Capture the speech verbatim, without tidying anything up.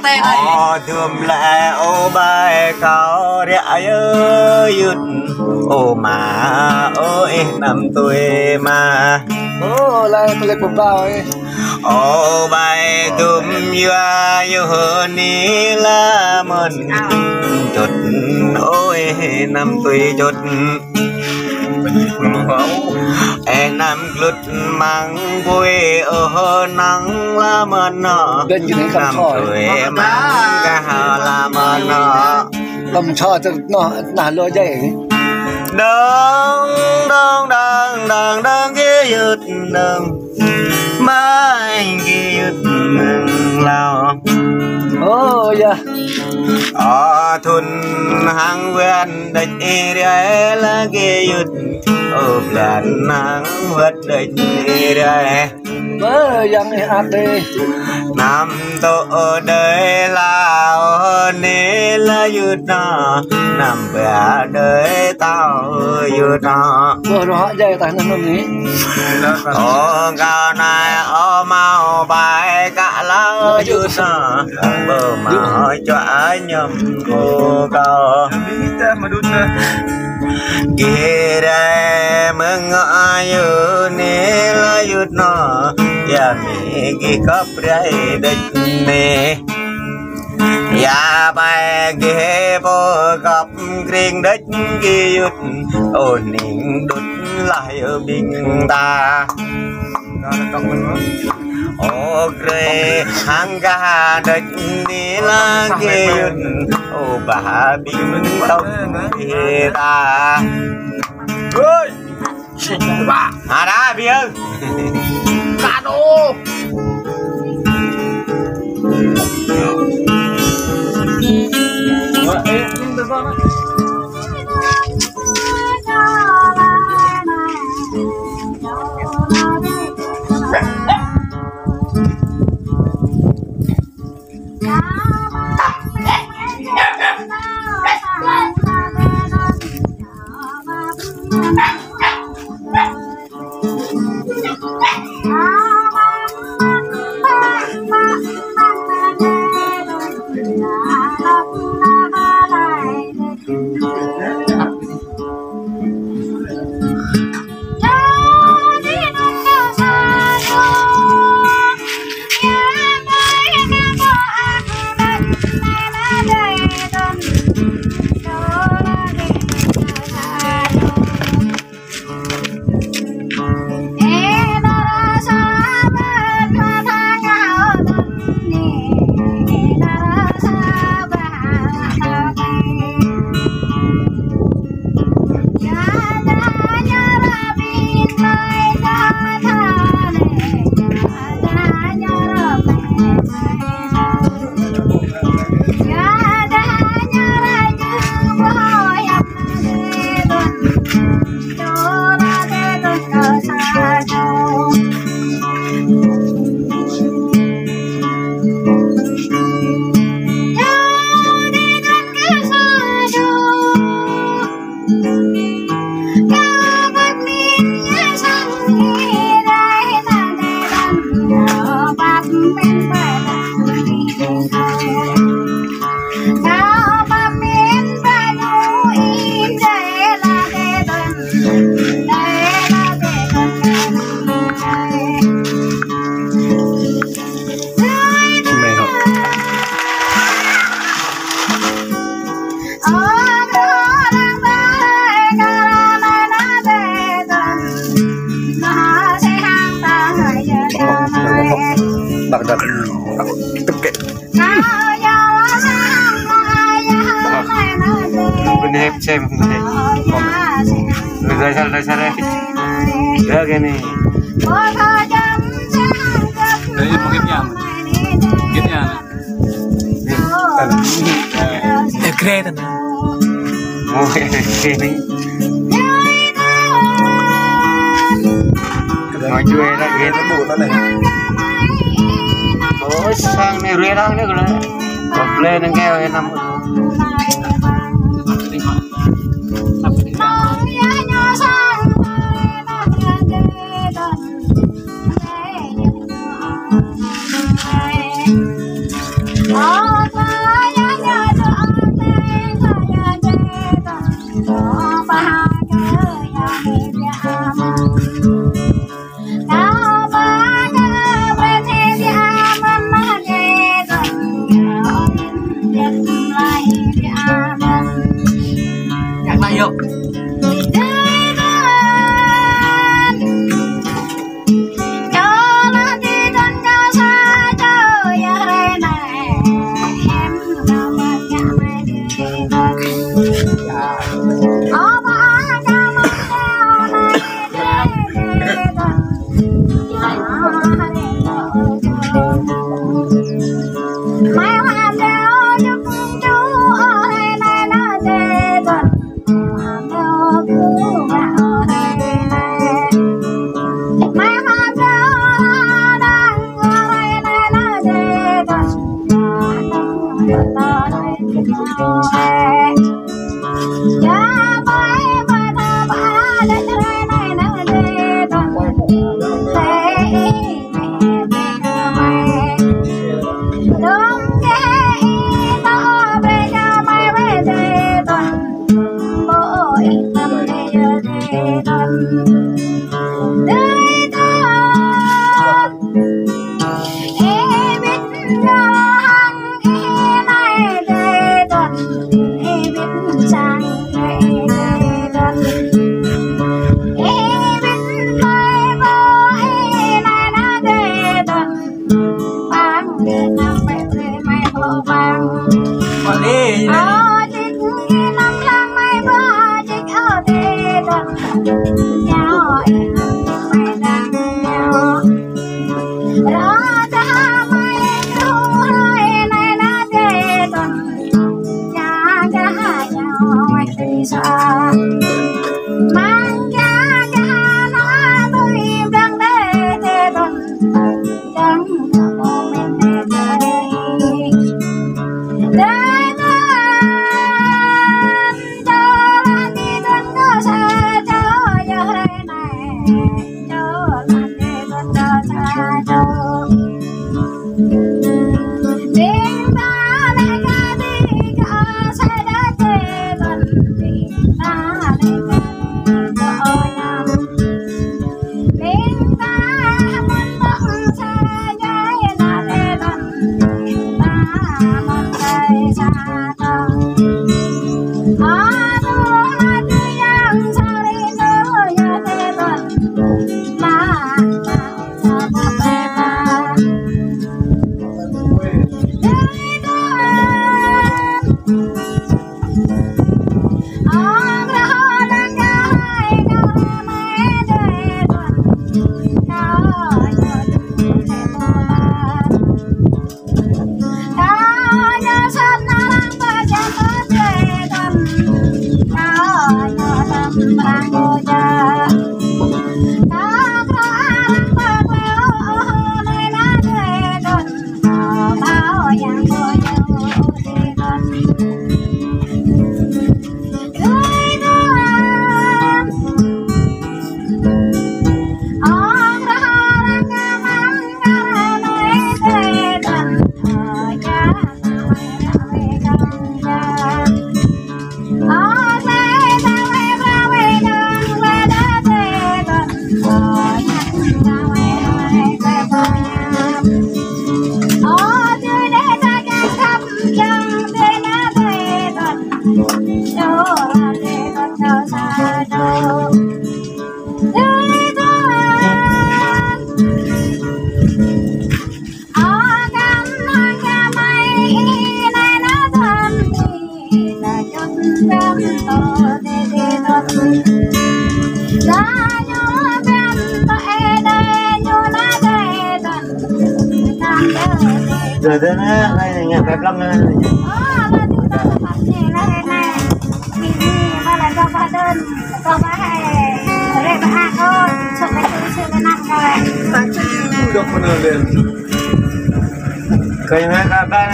Ơ, dum lĕ ơ bai kâo ră yơh yŭt. Ơ mă, ơ ih năm tui mă. Ơ, lăi tơlơi pơbao ih. Ơ bai dum yua yơh ni la mơ̆n. Čut, ơ ih năm tui čut. Ơ năm glŭt măng bui, ơ năng la mơ̆n. Năm tui măng gah la mơ̆n. Tâm choi tơ noh, nah lơ jai. Dơ̆ng, dơ̆ng, dơ̆ng, dơ̆ng, dơ̆ng, gih yŭt dơ̆ng. Mai gih yŭt mơ̆ng lao. Ơ, yơh. Ơ thŭn hăng wơ̆n đĕč ih rai la gih yŭt. Ơ blan hăng wơ̆t đĕč ih rai. Ơ, yang ih ăt đĕ. Năm tŏ đơi la ơ ni la yŭt nă. Năm ba đơi tao yŭt nă. Ơ, rơhă jai tah năm ni. Ơ kâo nai ơ mâo bai kă la yŭt nă. Bơ mâo čuă ñăm ơ kâo. Gih rai mơ̆ng ayơ ni la yŭt nă. Yua mi gih kŏp rai đĕč ni. Yua bai gih pô kŏp kring đĕč gih yŭt. Ơ ning đŭt lah yơh ƀing ta. Ơ krê hăng gah đĕč ni la gih yŭt. Ơ bah ƀing tŏng gih ta. Ơi. Hă đa biơ. Kado. Bác đặt. Tức kệ. Bên hep xem, bên hep. Bên đây sao, đây sao đây? Đây cái này. Đấy, một cái nhà. Cái nhà này. Ơ, grê tơnă. Ơ, grê anai. Ngă čuê anai, grê tơnă. Ơ, sang anai, grê anai, anai kơ anai. Kơ plei anai kơ anai. Ayŏ. Rồi thế này, này, nghe bếp lắm này. Dok mana dia? Kau yang nak apa?